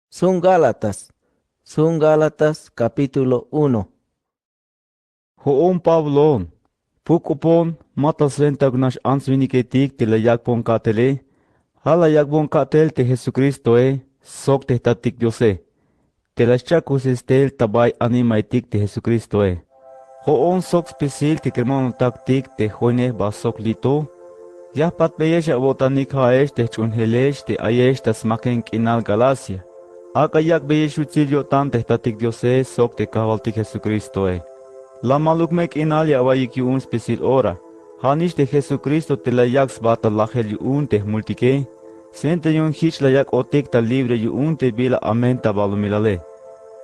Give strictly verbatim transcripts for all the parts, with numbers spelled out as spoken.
Sjon Gálatas. Sjon Gálatas, capítulo uno. Jo'on Pabloon, puk k'opon ma ta swentauk nax ants winiketik te la yak'bon ka'tele. Ja' la yak'bon ka'tel te Jesucristoe sok te jtatik Diose, te la xcha'kuxes tel ta bay animaetik te Jesucristoe. Jo'on sok spisil te kermanotaktik te joinej ba sok li' to, ya jpatbeyex awo'tanik ja'ex te jch'uunjelex te ayex ta smaken k'inal Galacia. Ak'a yak'beyex yutsil yo'tan te jtatik Diose sok te kajwaltik Jesucristoe. La maluk me k'inal ya awa'iyik yu'un spisil ora. Ja'nix te Jesucristo te la yak' sba ta lajel yu'un te jmultike, swenta yu'un jich la yak'otik ta libre yu'un te bila amen ta balumilale.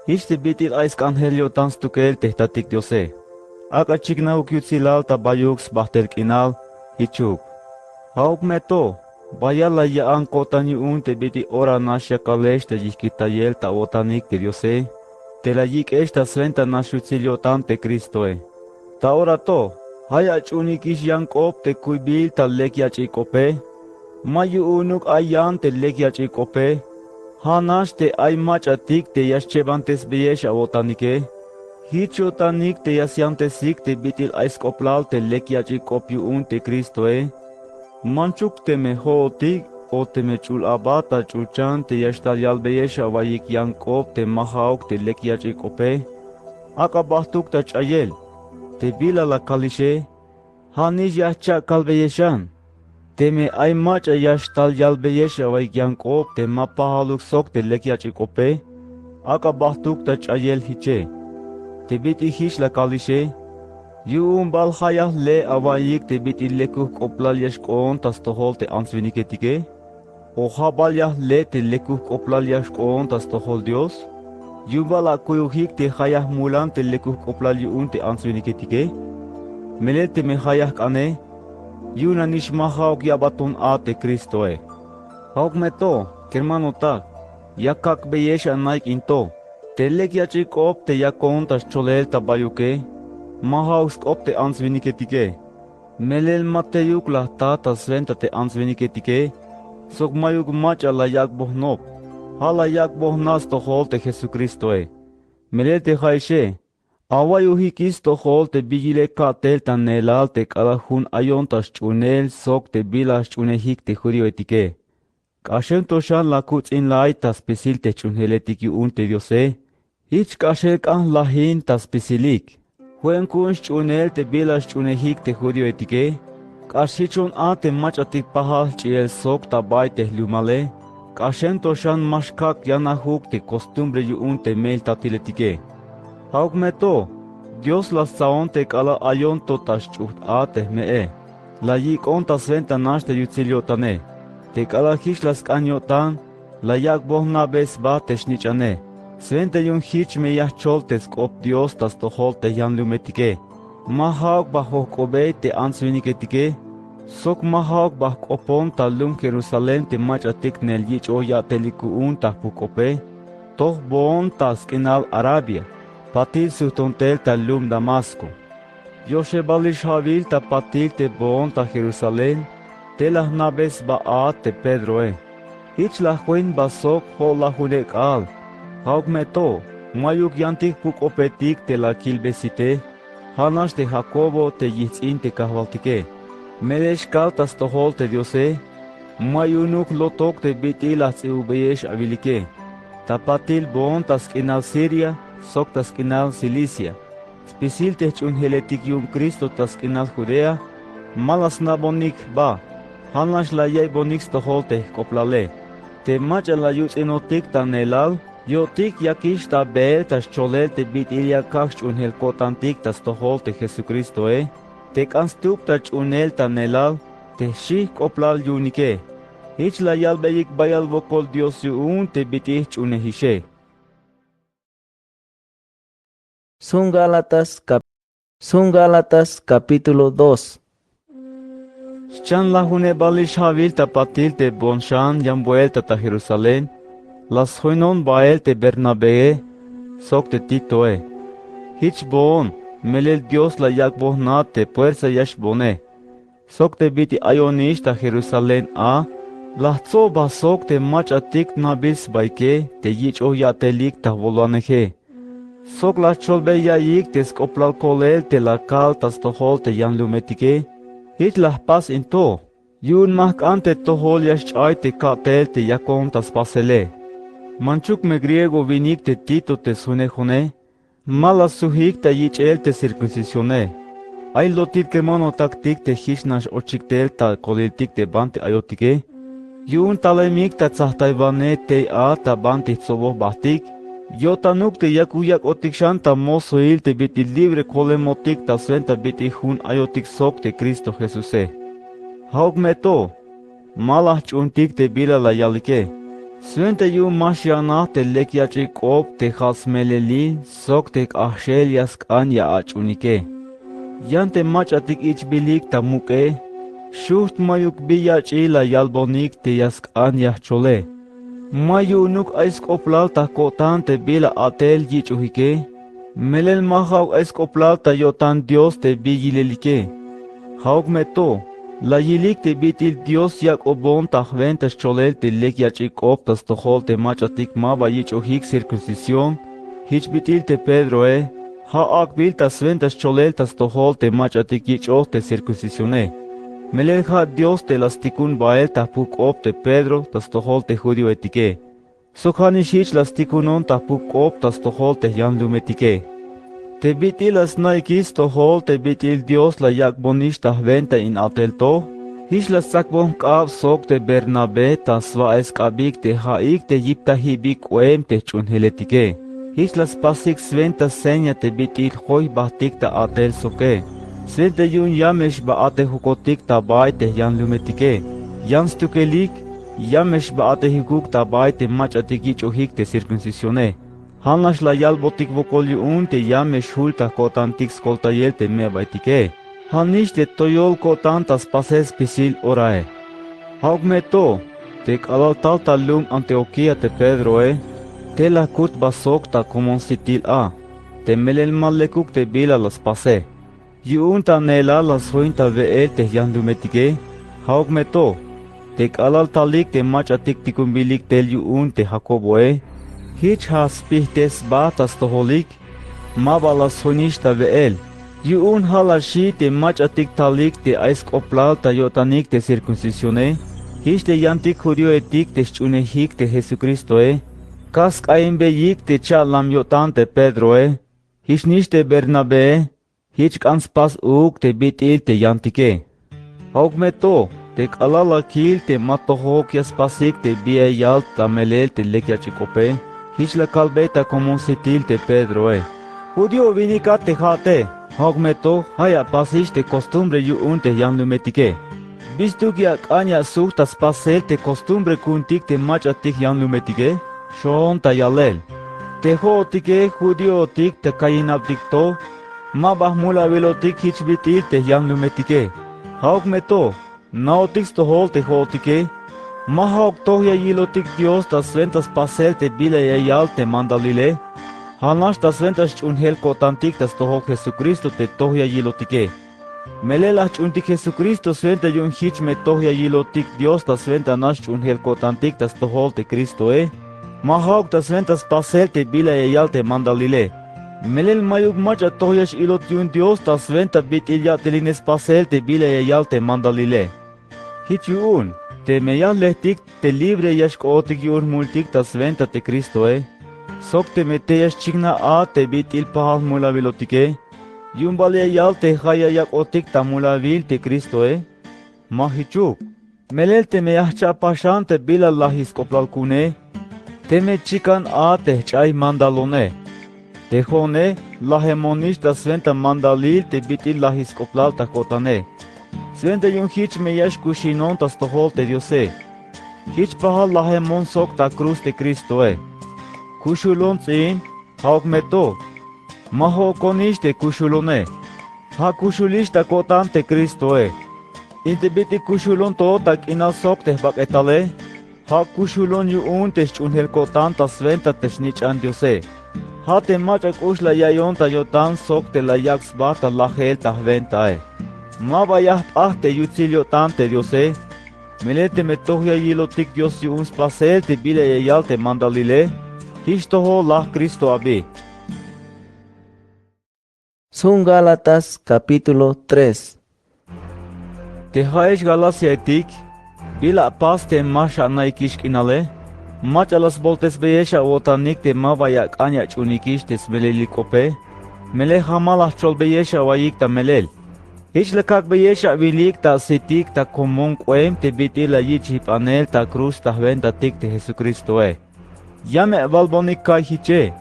Jich te bit'il ay sk'anjel yo'tan stukel te jtatik Diose. Ak'a chiknajuk yutsilal ta bayuk sbajtel k'inal. Jichuk. Ja'uk me to, bayal la ya'an ko'tan yu'un te bit'il ora nax ya kalex ta yijkitayel ta awo'tanik te Diose, te la yik'ex ta swenta nax yutsil yo'tan te Cristoe. Ta ora to, ja' ya ach'uunikix yan k'op te kuybil ta lek yach'il k'ope. Ma yu'unuk ay yan te lek yach'il k'ope. Ja' nax te ay mach'atik te ya xchebantesbeyex awo'tanike. Jich yo'tanik te ya syantesik te bit'il ay sk'oplal te lek yach'il k'op yu'un te Cristoe. Manchuk teme jo'otik o teme ch'ul aba ta ch'ulchan te ya xtal yalbeyex awa'iyik yan k'op te ma ja'uk te lek yach'il k'ope. Ak'a bajtuk ta ch'ayel te bila la kalixe. Ja'nix ya jcha'kalbeyex xan. Teme ay mach'a ya xtal yalbeyex awa'iyik yan k'op te ma pajaluk sok te lek yach'il k'ope, ak'a bajtuk ta ch'ayel jiche. Te bit'il jich la kalixe, yu'un bal ja' ya jle' awa'iyik te bit'il lekuk jk'oplal ya xk'oon ta stojol te ants winiketike. O ja' bal ya jle' te lekuk jk'oplal ya xk'oon ta stojol Dios. Yu'un bal akuyojik te ja' ya jmulan te lekuk jk'oplal yu'un te ants winiketike. Melel teme ja' ya jk'ane, yu'un nanix ma ja'uk ya'bat jun a te Cristoe. Ja'uk me to, kermanotak, ya kak'beyex anaik in to. Te lek yach'il k'op te yakon ta xcholel ta bayuke, ma ja'uk sk'op te ants winiketike. Melel ma teyuk la jta ta swenta te ants winiketike, sok mayuk mach'a la yak'bon jnop. Ja' la yak'bon jna' stojol te Jesucristoe. Melel te ja'ixe, awa'iyojikix stojol te bi yilel ka'tel ta neelal te k'alal jun ayon ta xch'uunel sok te bila xch'uunejik te judioetike. K'axem to xan la kuts'inlay ta spisil te jch'uunjeletik yu'un te Diose. Jich k'axel k'an jlajin ta spisilik. Ju'en ku'un xch'uunel te bila xch'uunejik te judioetike. K'ax jichon a te mach'atik pajal jch'iel sok ta bay te jlumale. K'axem to xan ma xkak' yanajuk te kostumbre yu'un te me'iltatiletike. Ja'uk me to, Dios la stsaon te k'alal ayon to ta xch'ujt' a te jme'e. La yik'on ta swenta nax ta yutsil yo'tane. Te k'alal jich la sk'an yo'tan, la yak'bon jna'be sba te snich'ane. Swenta yu'un jich me ya jchol te sk'op Dios ta stojol te yanlumetike. Ma ja'uk ba jojk'obey te ants winiketike, sok ma ja'uk ba jk'opon ta lum Jerusalén te mach'atik neel yich'oj ya'telik ku'un ta jpuk k'ope. Toj boon ta sk'inal Arabia, patil sujton tel ta lum Damasco. Yoxebalix ja'wil ta patil te boon ta Jerusalén, te la jna'be sba a te Pedroe. Jich la join jba sok jo' lajuneb k'aal. Ja'uk me to, mayuk yantik jpuk k'opetik te la kilbe site. Ja' nax te Jacobo te yijts'in te kajwaltike. Melel xkal ta stojol te Diose, ma yu'unuk jlotok te bit'il la jts'ibubbeyex awilike. Ta patil boon ta sk'inal Siria sok ta sk'inal Cilicia, spisil te jch'uunjeletik yu'un Cristo ta sk'inal Judea, ma la snabonik jba. Ja' nax la yaibonik stojol te jk'oplale. Te mach'a la yuts'inotik ta neelal, yo'tik yakix ta beel ta xcholel te bit'il ya kak' xch'uunjel ko'tantik ta stojol te Jesucristoe, te k'an stup ta ch'uunel ta neelal, te jxijk'oplal yu'unike. Jich la yalbeyik bayal wokol Dios yu'un te bit'il jch'uunejixe. Son Gálatas cap-, Son Gálatas capítulo dos. Xchan lajunebalix ja'wil ta patil te boon xan yan vuelta ta Jerusalén, la sjoinon bael te Bernabé sok te Titoe. Jich boon, melel Dios la yak'bon jna' te puersa ya xboone. Sok te bit'il ayonix ta Jerusalén a, La jtsob sok te mach'atik nabil sbaike te yich'oj ya'telik ta jwolaneje. Sok la jcholbey ya'iyik te sk'oplal kolel te la kal ta stojol te yanlumetike. Jich la jpas in to. Yu'un ma jk'an te tojol ya xch'ay te ka'tel te yakon ta spasele. Manchuk me griego winik te Tito te sjunejo'one, ma la sjujik ta yich'el te circuncisione. Ay lotil kermanotaktik te jich nax ochik tel ta koliltik te banti ayotike. Yu'un talemik ta tsajtaywanej tey a ta banti jtsoboj jbajtik. Yo'tanuk te yakuk yak'otik xan ta mosoil te bit'il libre kolemotik ta swenta bit'il jun ayotik sok te Cristo Jesuse. Ja'uk me to, ma la jch'uuntik te bila la yalike. Swenta yu'un ma xyanaj te lek yach'il k'op te ja' smelelil sok te k'ajxel ya sk'an ya ach'uunike. Yan te mach'atik ich'bilik ta muk'e, xujt' mayuk bi yach'il la yalbonik te ya sk'an ya jchole. Ma yu'unuk ay sk'oplal ta ko'tan te bila a'tel yich'ojike, melel ma ja'uk ay sk'oplal ta yo'tan Dios te bi yilelike. Ja'uk me to, la yilik te bit'il Dios yak'obon ta jwenta xcholel te lek yach'il k'op ta stojol te mach'atik maba yich'ojik circuncisión. Jich bit'il te Pedroe, ja' ak'bil ta swenta xcholel ta stojol te mach'atik yich'oj te circuncisione. Melel ja' Dios te la stikun bael ta jpuk k'op te Pedro ta stojol te judioetike. Sok ja'nix jich la stikunon ta jpuk k'op ta stojol te yanlumetike. Te bit'il la sna'ikix stojol te bit'il Dios la yak'bonix ta jwenta in a'tel to. Jich la stsakbon jk'ab sok te Bernabé ta swa'el sk'abik te ja'ik te yiptajibik k'oem te jch'uunjeletike. Jich la spasik swenta seña te bit'il joy jbajtik ta a'tel soke. Swenta yu'un ya me xba a'tejukotik ta bay te yanlumetike. Yan stukelik, ya me xba a'tejikuk ta bay te mach'atik yich'ojik te circuncisione. Ja'nax la yalbotik wokol yu'un te ya me xjul ta ko'tantik skoltayel te me'baetike. Ja'nix te toyol ko'tan ta spasel spisil orae. Ja'uk me to, te k'alal tal ta lum Antioquía te Pedroe, tey la kut jba sok ta komon sitil a, te melel ma lekuk te bila la spase. Yu'un ta neelal la sjoin ta we'el te yanlumetike. Ja'uk me to, te k'alal talik te mach'atik tikunbilik tel yu'un te Jacoboe, jich ja' spijtej sba ta stojolik, maba la sjoinix ta we'el. Yu'un ja' la xi' te mach'atik talik te ay sk'oplal ta yo'tanik te circuncisione, jich te yantik judioetik te sch'uunejik te Jesucristoe, ka sk'ainbeyik te cha'lam yo'tan te Pedroe. Jichnix te Bernabée, jich k'an spas uuk te bit'il te yantike. Ja'uk me to, te k'alal la kil te ma tojok ya spasik te bi ya yal ta melel te lek yach'il k'ope, jich la kalbey ta komon sitil te Pedroe: Judío winik a te ja'ate, ja'uk me to ja' ya apasix te costumbre yu'un te yanlumetike. ¿Bistuk ya ak'an ya asuj ta spasel te costumbre ku'untik te mach'atik yanlumetike? Xoon ta yalel: Te jo'otike judíotik te kayinabtik to, ma ba jmul awilotik jich bit'il te yanlumetike. Ja'uk me to, naotik stojol te jo'otike, ma ja'uk toj ya yilotik Dios ta swenta spasel te bila ya yal te mandalile, ja'nax ta swenta sch'uunjel ko'tantik ta stojol Jesucristo te toj ya yilotike. Melel la jch'uuntik Jesucristo swenta yu'un jich me toj ya yilotik Dios ta swenta nax sch'uunjel ko'tantik ta stojol te Cristoe, ma ja'uk ta swenta spasel te bila ya yal te mandalile. Melel mayuk mach'a toj ya x-ilot yu'un Dios ta swenta bit'il ya'teline spasel te bila ya yal te mandalile. Jich yu'un, teme ya jlejtik te libre ya xk'ootik yu'un jmultik ta swenta te Cristoe, sok teme tey ya xchiknaj a te bit'il pajal jmulawilotike, yu'un bal ya yal te ja' ya yak'otik ta mulawil te Cristoe? Ma jichuk. Melel teme ya jcha'paj xan te bila lajil sk'oplal ku'une, teme chikan a te jch'ay mandalone. Te jo'one, lajemonix ta swenta mandalil te bit'il lajil sk'oplal ta ko'tane. Swenta yu'un jich me ya xkuxinon ta stojol te Diose. Jich pajal lajemon sok ta cruz te Cristoe. Kuxulon ts'iin, ja'uk me to. Ma jo'okonix te kuxulone. Ja' kuxulix ta ko'tan te Cristoe. In te bit'il kuxulon to ta k'inal sok te jbak'etale, ja' kuxulon yu'un te sch'uunjel ko'tan ta swenta te snich'an Diose. Ja' te mach'a k'ux la ya'iyon ta yo'tan sok te la yak' sba ta lajel ta jwentae. Ma ba ya jp'ajt te yutsil yo'tan te Diose. Melel teme toj ya yilotik Dios yu'un spasel te bila ya yal te mandalile, jich tojol laj Cristo abi. Sjun Gálatas capítulo tres. Te ja'ex Galaciaetik, ¿bila apas te ma xana'ikix k'inale? ¿Mach'a la sboltesbeyex awo'tanik te maba ya ak'an ya ach'uunikix te smelelil k'ope? Melel jamal la jcholbeyex awa'iyik ta melel. Jich la kak'beyex awilik ta asitik ta komon k'oem te bit'il la yich' jip'anel ta cruz ta jwentatik te Jesucristoe. Ya me awalbonik ka'y jiche.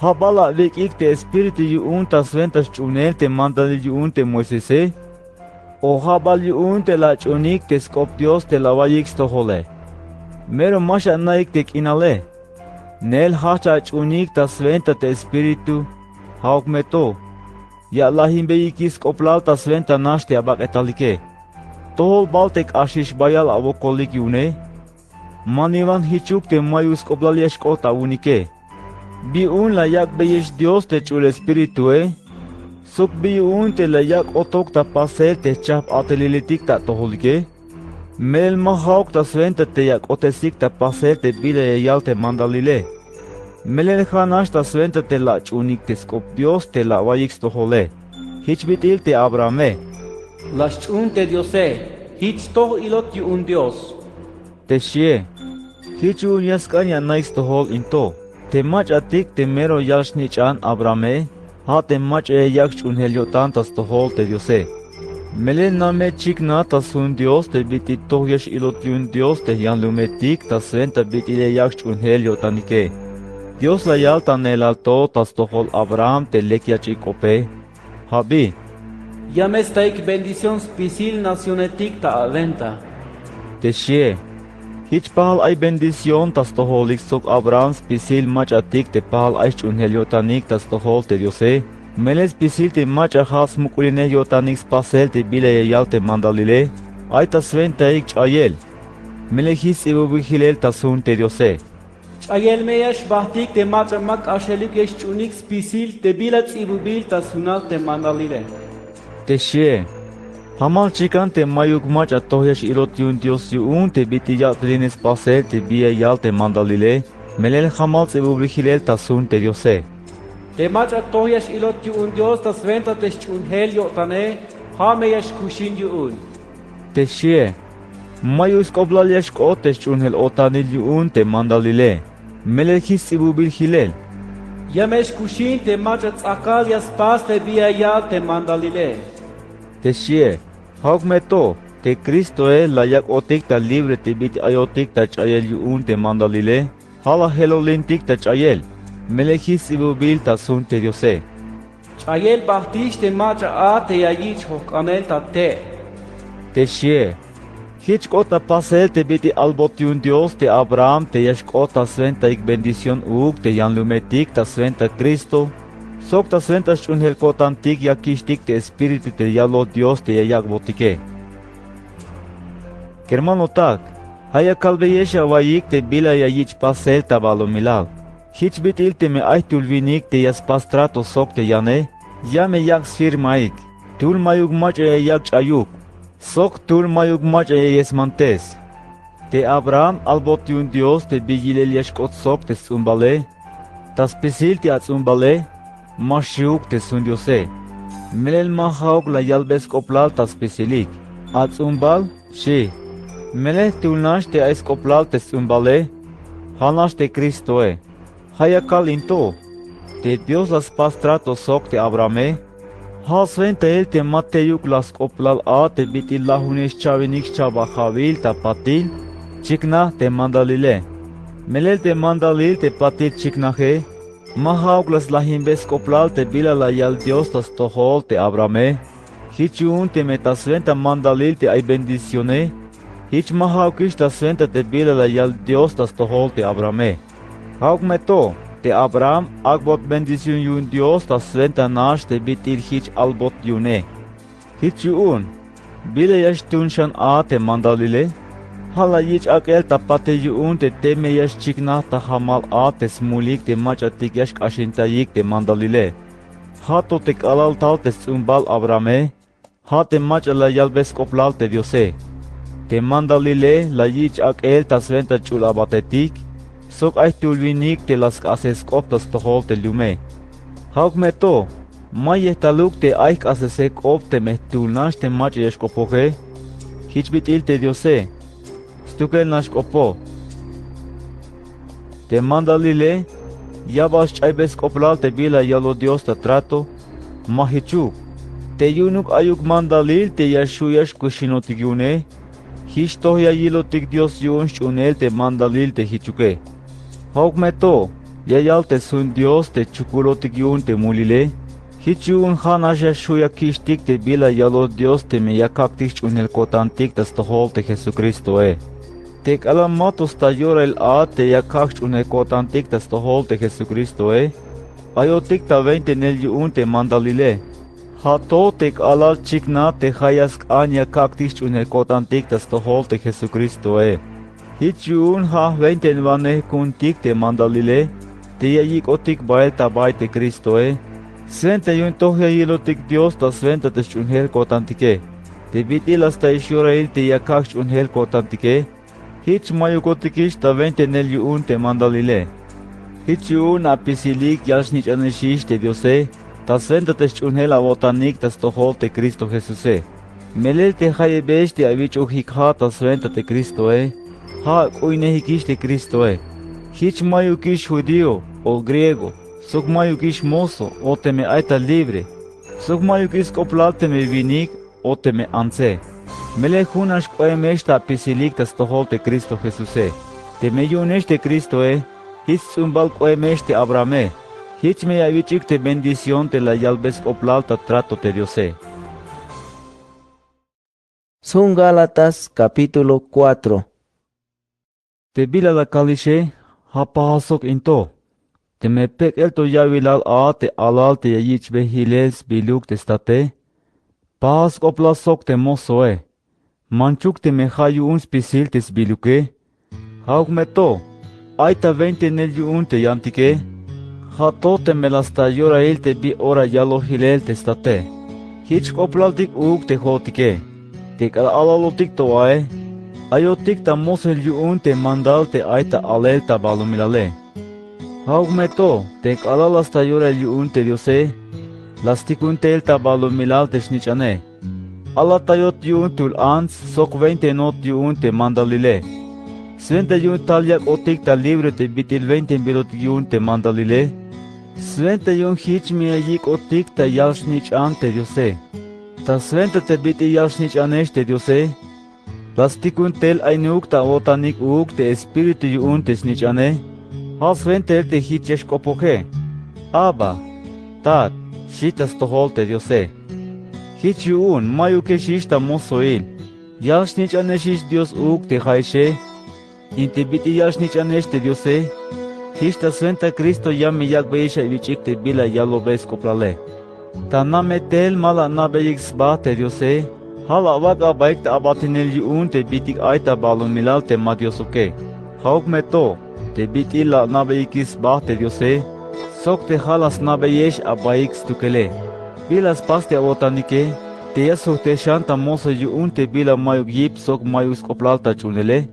Ja' bal awik'ik te Espíritu yu'un ta swenta xch'uunel te mandalil yu'un te Moisese, o ja' bal yu'un te la ach'uunik te sk'op Dios te la awa'iyik stojole. Mero ma xana'ik te k'inale. Neel jajch ach'uunik ta swenta te Espíritu. Ja'uk me to, ya alajinbeyikix sk'oplal ta swenta nax te abak'etalike. Tojol bal te k'axix bayal awokolik yu'une. Ma niwan jichuk te mayuk sk'oplal ya xk'ot awu'unike. ¿Bi yu'un la yak'beyex Dios te ch'ul Espiritue? ¿Sok bi yu'un te la yak' k'otuk ta pasel te jchajp atelilitik ta atojolike? Melel ma ja'uk ta swenta te ya k'otesik ta pasel te bila ya yal te mandalile. Melel ja' nax ta swenta te la ach'uunik te sk'op Dios te la awa'iyik stojole. Jich bit'il te Abrahame. La xch'uun te Diose, jich toj ilot yu'un Dios. Te xie. Jich yu'un ya sk'an ya ana'ik stojol in to. Te mach'atik te mero yal snich'an Abrahame, ja' te mach'a ya yak' xch'uunjel yo'tan ta stojol te Diose. Melel name chiknaj ta sjun Dios te bit'il toj ya x-ilot yu'un Dios te jyanlumetik ta swenta bit'il ya yak' xch'uunjel yo'tanike. Dios la yal ta neelal to ta stojol Abraham te lek yach'il k'ope. Ja' bi. Ya me staik bendición spisil nacionetik ta awenta. Te xie. Jich pajal ay bendición ta stojolik sok Abraham spisil mach'atik te pajal ay xch'uunjel yo'tanik ta stojol te Diose. Melel spisil te mach'a ja' smuk'ulinej yo'tanik spasel te bila ya yal te mandalile, ay ta swentaik ch'ayel. Melel jich sts'ibubil jilel ta sjun te Diose. Ch'ayel me ya xbajtik te mach'a ma k'axelik ya xch'uunik spisil te bila ts'ibubil ta sjunal te mandalile. Te xie. Jamal chikan te mayuk mach'a toj ya x-ilot yu'un Dios yu'un te bit'il ya'teline spasel te bi ya yal te mandalile, melel jamal ts'ibubil jilel ta sjun te Diose. Te mach'a toj ya x-ilot yu'un Dios ta swenta te xch'uunjel yo'tane, ja' me ya xkuxin yu'un. Te xie. Mayuk sk'oplal ya xk'ot te xch'uunjel o'tanil yu'un te mandalile. Melel jich sts'ibubil jilel. Ya me xkuxin te mach'a ts'akal ya spas te bi ya yal te mandalile. Te xie. Ja'uk me to, te Cristoe la yak'botik ta libre te bit'il ayotik ta ch'ayel yu'un te mandalile, ja' la jelolintik ta ch'ayel. Melel jich sts'ibubil ta sjun te Diose. Ch'ayel bajtix te mach'a a te ya yich' jojk'anel ta te'. Te xie. Jich k'ot ta pasel te bit'il albot yu'un Dios te Abraham te ya xk'ot ta swentaik bendición uuk te jyanlumetik ta swenta Cristo, sok ta swenta xch'uunjel ko'tantik ya kixtik te Espíritu te yalbot Dios te ya yak'botike. Kermanotak, ja' ya kalbeyex awa'iyik te bila ya yich' pasel ta balumilal. Jich bit'il teme ay jtul winik te ya spas trato sok te yane, ya me yak' sfirmaik. Jtul mayuk mach'a ya yak' ch'ayuk, sok jtul mayuk mach'a ya yesmantes. Te Abraham albot yu'un Dios te bi yilel ya xk'ot sok te sts'umbale, ta spisil te ats'umbale, ma xiwuk te sjun Diose. Melel ma ja'uk la yalbe sk'oplal ta spisilik. Ats'umbal, xi. Melel jtul nax te ay sk'oplal te sts'umbale, ja' nax te Cristoe. Ja' ya kal in to, te Dios la spas trato sok te Abrahame. Ja' swentail te ma teyuk la sk'oplal a te bit'il lajunex chawinik xcha'bal ja'wil ta patil chiknaj te mandalile. Melel te mandalil te patil chiknaje, ma ja'uk la slajinbe sk'oplal te bila la yal Dios ta stojol te Abrahame. Jich yu'un teme ta swenta mandalil te ay bendicione, jich ma ja'ukix ta swenta te bila la yal Dios ta stojol te Abrahame. Ja'uk me to, te Abraham ak'bot bendición yu'un Dios ta swenta nax te bit'il jich albot yu'une. Jich yu'un, ¿bila ya xtun xan a te mandalile? Ja' la yich' ak'el ta patil yu'un te tey me ya xchiknaj ta jamal a te smulik te mach'atik ya xk'axintayik te mandalile. Ja' to te k'alal tal te sts'umbal Abrahame, ja' te mach'a la yalbe sk'oplal te Diose. Te mandalile la yich' ak'el ta swenta ch'ul abatetik sok ay jtul winik te la sk'ases sk'op ta stojol te lume. Ja'uk me to, ma yejtaluk te ay jk'asesel k'op teme jtul nax te mach'a ya xk'opoje. Jich bit'il te Diose, stukel nax k'opo. Te mandalile ya bal sch'aybey sk'oplal te bila yaloj Dios ta trato. Ma jichuk. Te yu'unuk ayuk mandalil te ya xju' ya xkuxinotik yu'une, jich toj ya yilotik Dios yu'un sch'uhunel te mandalil te jichuke. Ja'uk me to, ya yal te sjun Dios te chujkulotik yu'un te mulile. Jich yu'un ja' nax ya xju' ya kich'tik te bila yaloj Dios teme ya kak'tik sch'uhunel ko'tantik ta stojol te Jesukristoe. Te k'alal mato sta yorail a te ya kak' sch'uhunel ko'tantik ta stojol te Jesukristoe, ayotik ta wentainel yu'un te mandalile. Ja' to te k'alal chiknaj te ja' ya sk'an ya kak'tik sch'uhunel ko'tantik ta stojol te Jesukristoe. Jich yu'un ja' jwentainwanej ku'untik te mandalile te ya yik'otik bael ta bay te Cristoe. Swenta yu'un toj ya yilotik Dios ta swenta te sch'uhunel ko'tantike. Te bit'il la staix yorail te ya kak' sch'uhunel ko'tantike, jich mayukotikix ta wentainel yu'un te mandalile. Jich yu'un apisilik yal snich'anexix te Diose ta swenta te sch'uhunel awo'tanik ta stojol te Cristo Jesuse. Melel te jayebix te awich'ojik ja' ta swenta te Cristoe, ja' ak'u'unejikix te Cristoe. Jich mayukix judío o griego, sok mayukix mozo o teme ay ta libre, sok mayukix sk'oplal teme winik o teme antse. Melel jun nax k'oemex ta apisilik ta stojol te Cristo Jesuse. Teme yu'unex te Cristoe, jich sts'umbal k'oemex te Abrahame. Jich me ya awich'ik te bendición te la yalbey sk'oplal ta trato te Diose. Sjun Gálatas capítulo cuatro. Te bila la kalixe, ja' pajal sok in to. Teme pek'el to ya'bilal a te alal te ya yich'bey jilel sbiluk te state, pajal sk'oplal sok te mozoe. Manchuk teme ja' yu'un spisil te sbiluke. Ja'uk me to, ay ta wentainel yu'un te yantike. Ja' to teme la sta yorail te bi ora yaloj jilel te state. Jich jk'oplaltik uuk te jo'otike. Te k'alal alalotik to ae, ayotik ta mozoil yu'un te mandal te ay ta alel ta balumilale. Ja'uk me to, te k'alal la sta yorail yu'un te Diose, la stikun tel ta balumilal te snich'ane. Alatayot yu'un jtul ants sok wentainot yu'un te mandalile. Swenta yu'un tal yak'otik ta libro te bit'il wentainbilotik yu'un te mandalile, swenta yu'un jich me ya yik'otik ta yal snich'an te Diose. Ta swenta te bit'il yal snich'anex te Diose, la stikun tel aynuk ta awo'tanik uuk te Espíritu yu'un te snich'ane. Ja' swentail te jich ya xk'opoje: Abba, Tat, xi ta stojol te Diose. Jich yu'un mayukexix ta mozoil, yal snich'anexix Dios uuk te ja'exe. In te bit'il yal snich'anex te Diose, jich ta swenta Cristo ya me yak'beyex awich'ik te bila yalojbey sk'oplale. Ta na me tel ma la ana'beyik sba te Diose. Ja' la awak' abaik ta abatinel yu'un te bit'il ay ta balumilal te ma Diosoke. Ja'uk me to, te bit'il la ana'beyikix sba te Diose, sok te ja' la sna'beyex abaik stukele. Bila spas te awo'tanike, te ya sjujtej xan ta mozo yu'un te bila mayuk yip sok mayuk sk'oplal ta ch'uunele.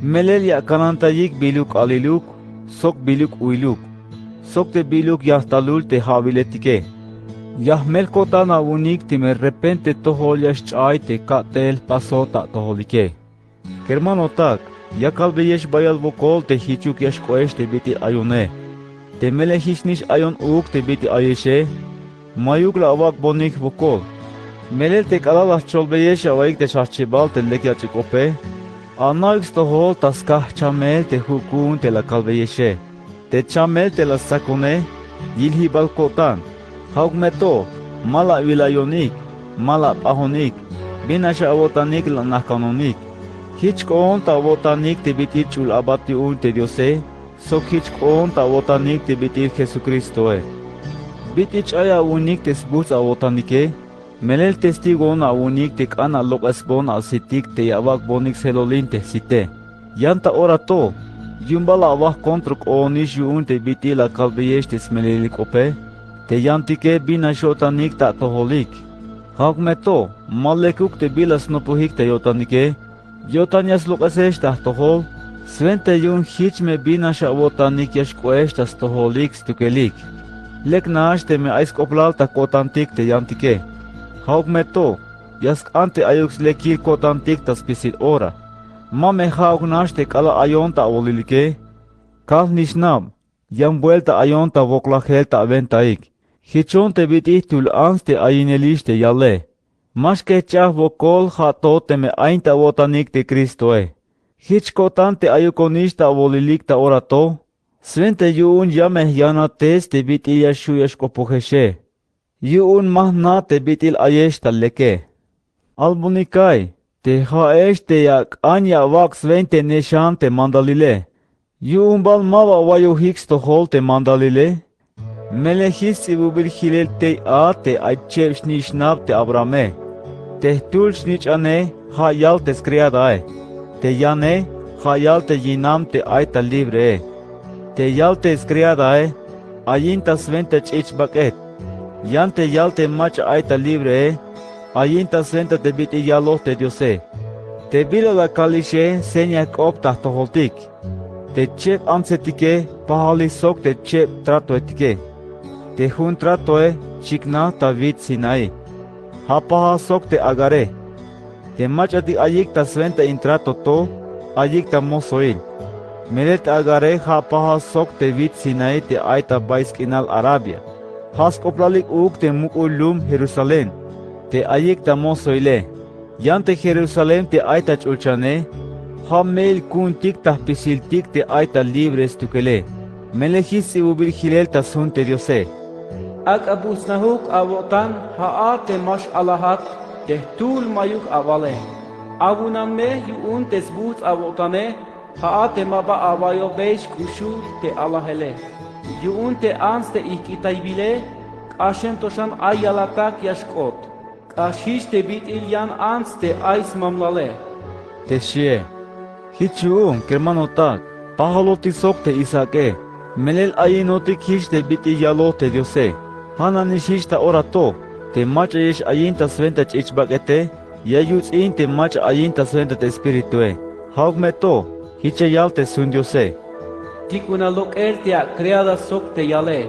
Melel ya akanantayik biluk k'aaliluk sok biluk u'iluk, sok te biluk yajtalul te ja'wiletike. Ya jmel ko'tan awu'unik teme repente tojol ya xch'ay te ka'tel jpasot ta atojolike. Kermanotak, ya kalbeyex bayal wokol te jichuk ya xk'oex te bit'il ayone. Teme melel jichnix ayon uuk te bit'il ayexe, mayuk la awak'bonik wokol. Melel te k'alal la jcholbeyex awaiyik te xjajchibal te lek yach'il k'ope, ana'oik stojol ta skaj jchamel te ju' ku'un te la kalbeyexe. Te chamel te la stsakone, yiljibal ko'tan. Ja'uk me to, ma la awilayonik, ma la ap'ajonik, bin nax awo'tanik la anajkanonik. Jich k'oon ta awo'tanik te bit'il ch'ul abat yu'un te Diose, sok jich k'oon ta awo'tanik te bit'il Jesucristoe. Bit'il ch'ay awu'unik te sbujts' awo'tanike, melel testigoon awu'unik te k'an alok'esbon asitik te ya awak'bonik sjelolin te jsite. Yan ta ora to, yu'un bal la awaj contra k'oonix yu'un te bit'il la kalbeyex te smelelil k'ope, te yantike bin nax yo'tanik ta atojolik. Ja'uk me to, ma lekuk te bila snopojik ta yo'tanike, Yo'tan ya slok'esex ta jtojol swenta yu'un jich me bin nax awo'tanik ya xk'oex ta stojolik stukelik. Lek nax teme ay sk'oplal ta ko'tantik te yantike. Ja'uk me to ya sk'an te ayuk slekil ko'tantik ta spisil ora. Ma me ja'uk nax te k'alal ayon ta awolilike. Kal nix nab, yan buelta ayon ta woklajel ta awentaik. Jichon te bit'il tul ants te ayinelix te yale. Ma xk'ejch'aj wokol ja' to teme ayin ta awo'tanik te Cristoe. Jich ko'tan te ayukonix ta awolilik ta ora to swenta yu'un ya me jyanates te bit'il ya xju' ya xk'opojexe. Yu'un ma jna' te bit'il ayex ta leke. Albonik ay te ja'ex te ya ak'an ya awak' swentainexan te mandalile. Yu'un bal ma ba awayojik stojol te mandalile. Melel jich sts'ibubil jilel tey a te ay cheb snich'nab te Abrahame. Te jtul snich'ane ja' yal te skriadae. Te yane ja' yal te yinam te ay ta libree. Te yal te skriadae ayin ta swenta ch'ich bak'et. Yan te yal te mach'a ay ta libree ayin ta swenta te bit'il yaloj te Diose. Te bila la kalixe seña jk'op ta jtojoltik. Te cheb antsetike pajalix sok te cheb tratoetike. Te jun tratoe xiknaj ta wits Sinaí. Ja' pajal sok te Agare. Te mach'atik ayik ta swenta in trato to ayik ta mosoil. Melel te Agare ja' pajal sok te wits Sinaí te ay ta bay sk'inal Arabia. Ja' sk'oplalik uuk te muk'ul lum Jerusalén te ayik ta mosoile. Yan te Jerusalén te ay ta ch'ulchane ja' me'il ku'untik ta jpisiltik te ay ta libre stukele. Melel jich sts'ibubil jilel ta sjun te Diose. Ak'a buts'najuk awo'tan ja'a te ma x-alajat te jtul mayuk awale. Awunan me yu'un te sbuts' awo'tane ja'a te ma ba awayojbey xk'uxul te alajele. Yu'un te ants te ijk'itaybile k'axem to xan ay yalatak ya xk'ot. K'ax jich te bit'il yan ants te ay smamlale. Te xie. Jich yu'un kermanotak, pajalotik sok te Isaake. Melel ayinotik jich te bit'il yaloj te Diose. Ja' nanix jich ta ora to te mach'a ya x-ayin ta swenta ch'ich bak'ete ya yuts'in te mach'a ayin ta swenta te Espiritue. Ja'uk me to jich ya yal te sjun Diose. Tikuna lok'el te akriada sok te yale.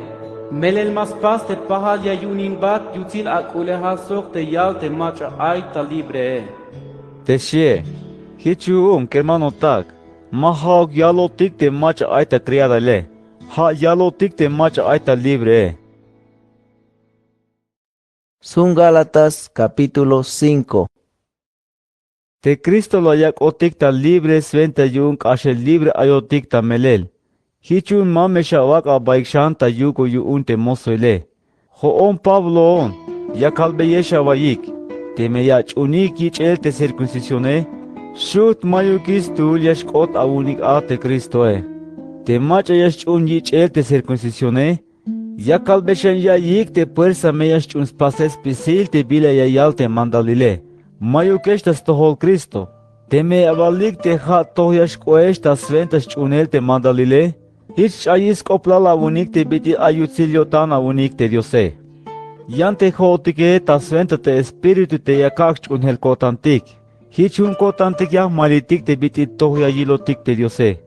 Melel ma spas te pajal ya yu'unimbat yutsil ak'ulejal sok te yal te mach'a ay ta libree. Te xie. Jich yu'un kermanotak, ma ja'uk yalotik te mach'a ay ta kriadaile. Ja' yalotik te mach'a ay ta libree. Sun Gálatas capítulo cinco. Te Cristo la yak'otik ta libre swenta yu'un k'axel libre ayotik ta melel. Jich yu'un ma me xawak' abaik xan ta yugo yu'un te mosoile. Jo'on Pabloon ya kalbeyex awaiyik, teme ya ach'unik yich'el te circuncisione, xujt' mayukix stuul ya xk'ot awu'unik a te Cristoe. Te mach'a ya xch'uun yich'el te circuncisione, ya kalbeyex xan yaiyik te puersa me ya xch'uun spasel spisil te bila ya yal te mandalile. Mayukex ta stojol Cristo. Teme ya awalik te ja' toj ya xk'oex ta swenta sch'uunel te mandalile, jich ch'ayix sk'oplal awu'unik te bit'il ay yutsil yo'tan awu'unik te Diose. Yan te jo'otike ta swenta te Espíritu te ya kak' sch'uunjel ko'tantik. Jich jun ko'tantik ya jmalitik te bit'il toj ya yilotik te Diose.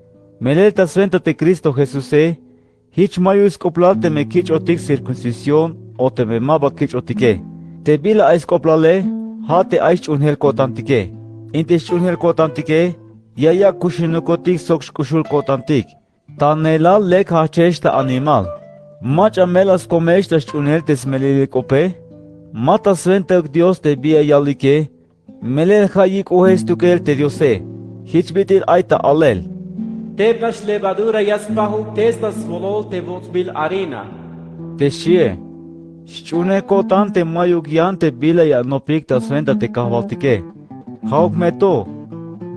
Melel ta swenta te Cristo Jesuse, jich mayuk sk'oplal teme kich'otik circuncisión o teme ma ba kich'otike. Te bila ay sk'oplale, ja' te ay sch'uunjel ko'tantike. In te sch'uunjel ko'tantike, ya yak' kuxunukotik sok xk'uxul ko'tantik. Ta neelal lek jajchex ta animal. Mach'a melel la skomex ta sch'uunel te smelelil k'ope. Ma ta swentauk Dios te bi ya yalike. Melel ja' yik'ojex stukel te Diose. Jich bit'il ay ta alel. Tebal slevadura ya spajuk testal swolol te bots'bil harina. Te xie. Sch'uunej ko'tan te mayuk yan te bila ya anopik ta swenta te kajwaltike. Ja'uk me to,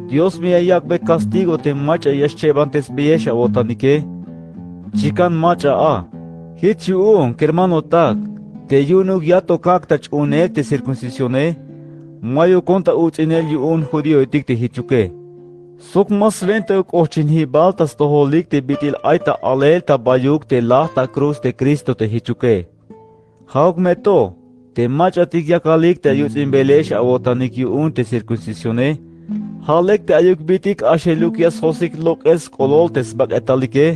Dios me ya yak'be castigo te mach'a ya xchebantesbeyex awo'tanike. Chikan mach'a a. Jich yu'un kermanotak, te yu'unuk ya to kak' ta ch'uunel te circuncisione, mayukon ta uts'inel yu'un judíoetik te jichuke. Sok ma swentauk k'ojchinjibal ta stojolik te bit'il ay ta alel ta bayuk te laj ta cruz te Cristo te jichuke. Ja'uk me to, te mach'atik yakalik te ayuts'inbelex awo'tanik yu'un te circuncisione, Ja' lek te ayuk bit'il k'axeluk ya sjosik lok'el sk'olol te sbak'etalike.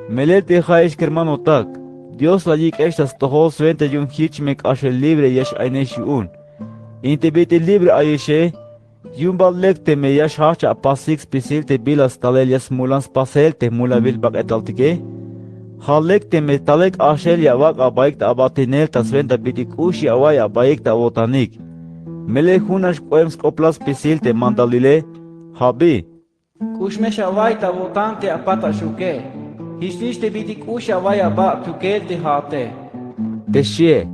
Melel te ja'ex kermanotak, Dios la yik'ex ta stojol swenta yu'un jich me k'axel libre ya x-ainex yu'un. In te bit'il libre ayexe, yu'un bal lek teme ya xjajch apasik spisil te bila stalel ya smulan spasel te jmulawil bak'etaltike. Ja' lek teme talel k'axel ya awak' abaik ta abatinel ta swenta bit'il k'ux ya awa'iy abaik ta awo'tanik. Melel jun nax k'oem sk'oplal spisil te mandalile, ja' bi: K'ux me xawa'iy ta awo'tan te apat axuke. Jichnix te bit'il k'ux ya awa'iy aba tukel te ja'ate. Te xchie,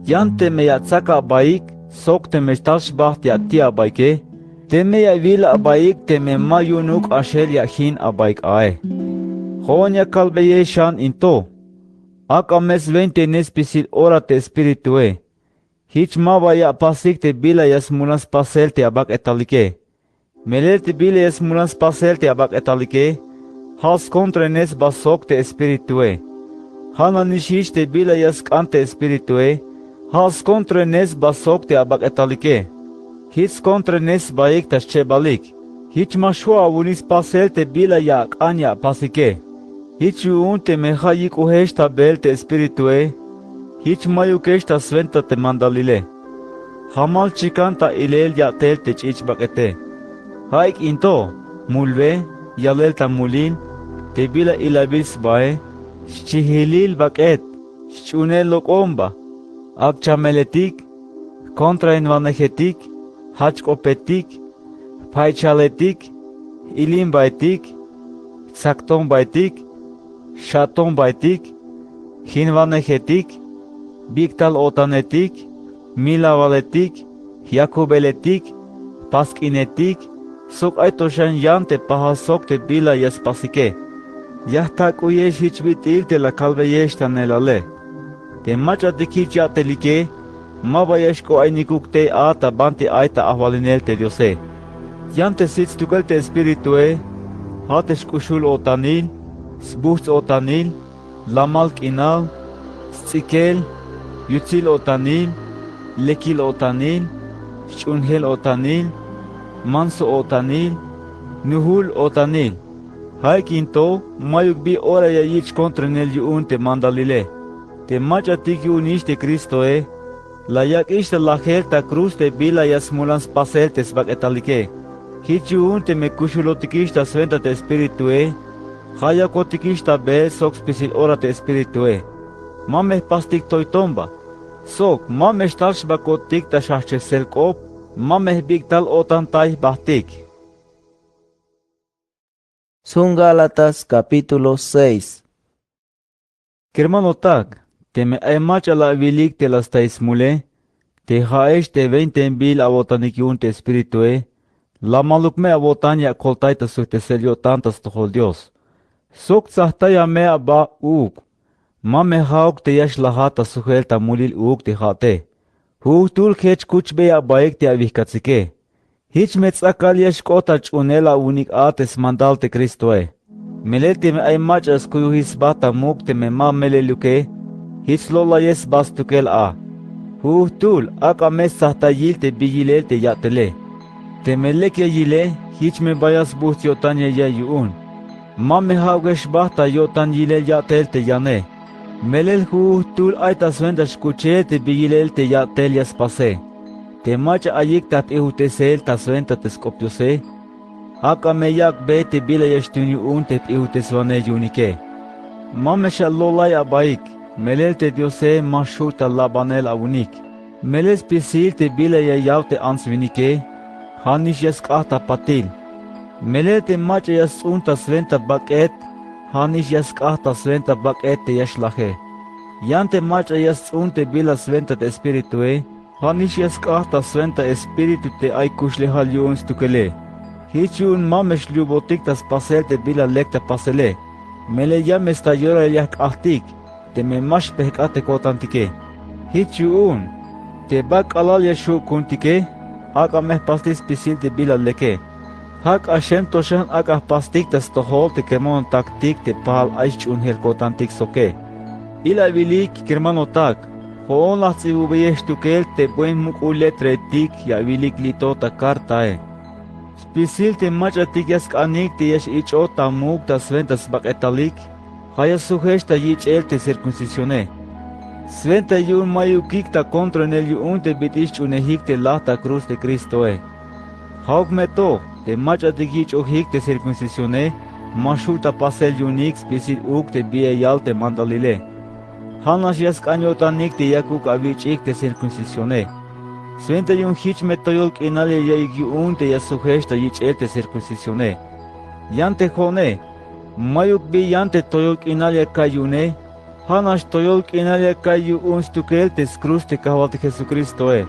yan teme ya atsak abaik sok teme tal xbajt' ya ati' abaike, teme ya awil abaik teme ma yu'unuk k'axel ya ajin abaik ae. Jo'on ya kalbeyex xan in to. Ak'a me swentainel spisil ora te Espiritue. Jich maba ya apasik te bila ya smulan spasel te abak'etalike. Melel te bila ya smulan spasel te abak'etalike, ja' skontrainel sba sok te Espiritue. Ja' nanix jich te bila ya sk'an te Espiritue, ja' skontrainel sba sok te abak'etalike. Jich skontrainel sbaik ta schebalik. Jich ma xju' awu'unik spasel te bila ya ak'an ya apasike. Jich yu'un teme ja' yik'ojex ta beel te Espiritue, jich mayukex ta swenta te mandalile. Jamal chikan ta ilel ya'tel te ch'ich' bak'ete. Ja'ik in to: mulbe, yalel ta mulil, te bila ilawil sbae, xchijilil bak'et, xch'uunel lok'omba, ak'chameletik, jkontrainwanejetik, jajchk'opetik, jpaychaletik, j-ilimbaetik, jtsaktombaetik, xa'tombaetik, jinwanejetik, bik'tal-o'tanetik, jmilawaletik, jyakubeletik, jpask'inetik, sok ay to xan yan te pajal sok te bila ya spasike. Ya jtak'uyex jich bit'il te la kalbeyex ta neelale. Te mach'atik jich ya'telike, maba ya xk'o'ainikuk tey a ta banti ay ta ajwalinel te Diose. Yan te sit stukel te Espiritue, ja' te xk'uxul-o'tanil, sbujts'-o'tanil, lamal k'inal, sts'ikel, yutsil-o'tanil, lekil-o'tanil, xch'uunjel-o'tanil, manso-o'tanil, nujul-o'tanil. Ja'ik in to, mayuk bi ora ya yich' kontrainel yu'un te mandalile. Te mach'atik yu'unix te Cristoe, la yak'ix ta lajel ta cruz te bila ya smulan spasel te sbak'etalike. Jich yu'un teme kuxulotikix ta swenta te Espiritue, ja' yakotikix ta beel sok spisil ora te Espiritue. Ma me jpastik toy tomba, sok ma me xtal xbakotik ta xjajchesel k'op, ma me jbik'tal o'tantay jbajtik. Sun Gálatas capítulo seis. Kermanotak, teme ay mach'a la awilik te la stays mule, te ja'ex te wentainbil awo'tanik yu'un te Espiritue, lamaluk me awo'tan ya akoltay ta sujt'esel yo'tan ta stojol Dios. Sok tsajtaya me aba uuk. Ma me ja'uk te ya xlajat ta sujel ta mulil uuk te ja'ate. Ju'ujtul jech kuchbeya abaik te awijkatsike. Jich me ts'akal ya xk'ot ta ch'uunel awu'unik a te smandal te Cristoe. Melel teme ay mach'a skuyujix sba ta muk teme ma meleluke, jich slo'layex sba stukel a. Ju'ujtul ak'a me stsajtayil te bi yilel te ya'tele. Teme lek ya yile, jich me bayal sbujts' yo'tan ya ya'iy yu'un. Ma me ja'ukex jba ta yo'tan yilel ya'tel te yane. Melel ju'ujtul ay ta swenta xkuchel te bi yilel te ya'tel ya spase. Te mach'a ayik ta jp'ijujt'esel ta swenta te sk'op Diose, ak'a me yak'be te bila ya xtuun yu'un te jp'ijujt'eswanej yu'unike. Ma me xalo'lay abaik, melel te Diose ma xju' ta labanel awu'unik. Melel spisil te bila ya yaw te ants winike, ja' nix ya sk'aj ta patil. Melel te mach'a ya sts'un ta swenta bak'et, ja' nix ya sk'aj ta swenta bak'et te ya xlaje. Yan te mach'a ya sts'un te bila swenta te Espiritue, ja' nix ya sk'aj ta swenta espíritu te ay kuxlejal yu'un stukele. Jich yu'un ma me xlubotik ta spasel te bila lek ta pasele. Melel ya me sta yorail ya jk'ajtik teme ma xpejk'at te ko'tantike. Jich yu'un te ba k'alal ya xju' ku'untike, ak'a me jpastik spisil te bila leke. Ja' k'axem to xan ak'a jpastik ta stojol te kermanotaktik te pajal ay sch'uunjel ko'tantik soke. Il awilik kermanotak, jo'on la jts'ibubeyej xtukel te buen muk'ul letraetik ya awilik li' to ta kartae. Spisil te mach'atik ya sk'anik te ya x-ich'ot ta muk' ta swenta sbak'etalik, ja' ya sujex ta yich'el te cirkuncisione. Swenta yu'un mayukik ta kontroinel yu'un te bit'il xch'uunejik te laj ta kruz te Cristoe. Ja'uk me to te mach'atik yich'ojik te cirkuncisione, ma xju' ta pasel yu'unik spisil uuk te bi ya yal te mandalile. Ja'nax ya sk'an yo'tanik te yakuk awich'ik te cirkuncisione. Swenta yu'un jich me toyol k'inal ya ya'iyik yu'un te ya sujex ta yich'el te cirkuncisione. Yan te jo'one, mayuk bi yan te toyol k'inal ya ka'iy yu'une. Ja'nax toyol k'inal ya ka'iy yu'un stukel te skruz te Kajwaltik Jesucristoe.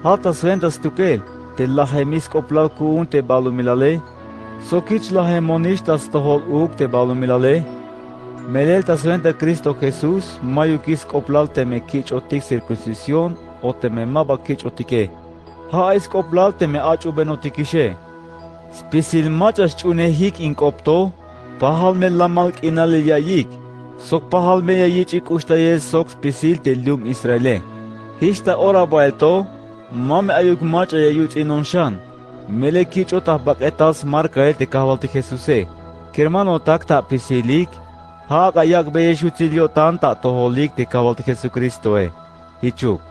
Ja' ta swenta stukel te lajemix sk'oplal ku'un te balumilale, sok jich lajemonix ta stojol uuk te balumilale. Melel ta swenta Cristo Jesús mayukix sk'oplal teme kich'otik cirkuncisión o teme ma ba kich'otike. Ja' ay sk'oplal teme ach'ubenotikixe. Spisil mach'a xch'uunejik in k'op to, pajal me lamal k'inalil ya ya'iyik, sok pajal me ya yich'ik k'uxtayel sok spisil te lum Israele. Jich ta ora bael to, ma me ayuk mach'a ya yuts'inon xan. Melel kich'ot ta jbak'etal smarkail te Kajwaltik Jesuse. Kermanotak ta apisilik, ja' ak'a yak'beyex yutsil yo'tan ta atojolik te Kajwaltik Jesucristoe. Jichuk.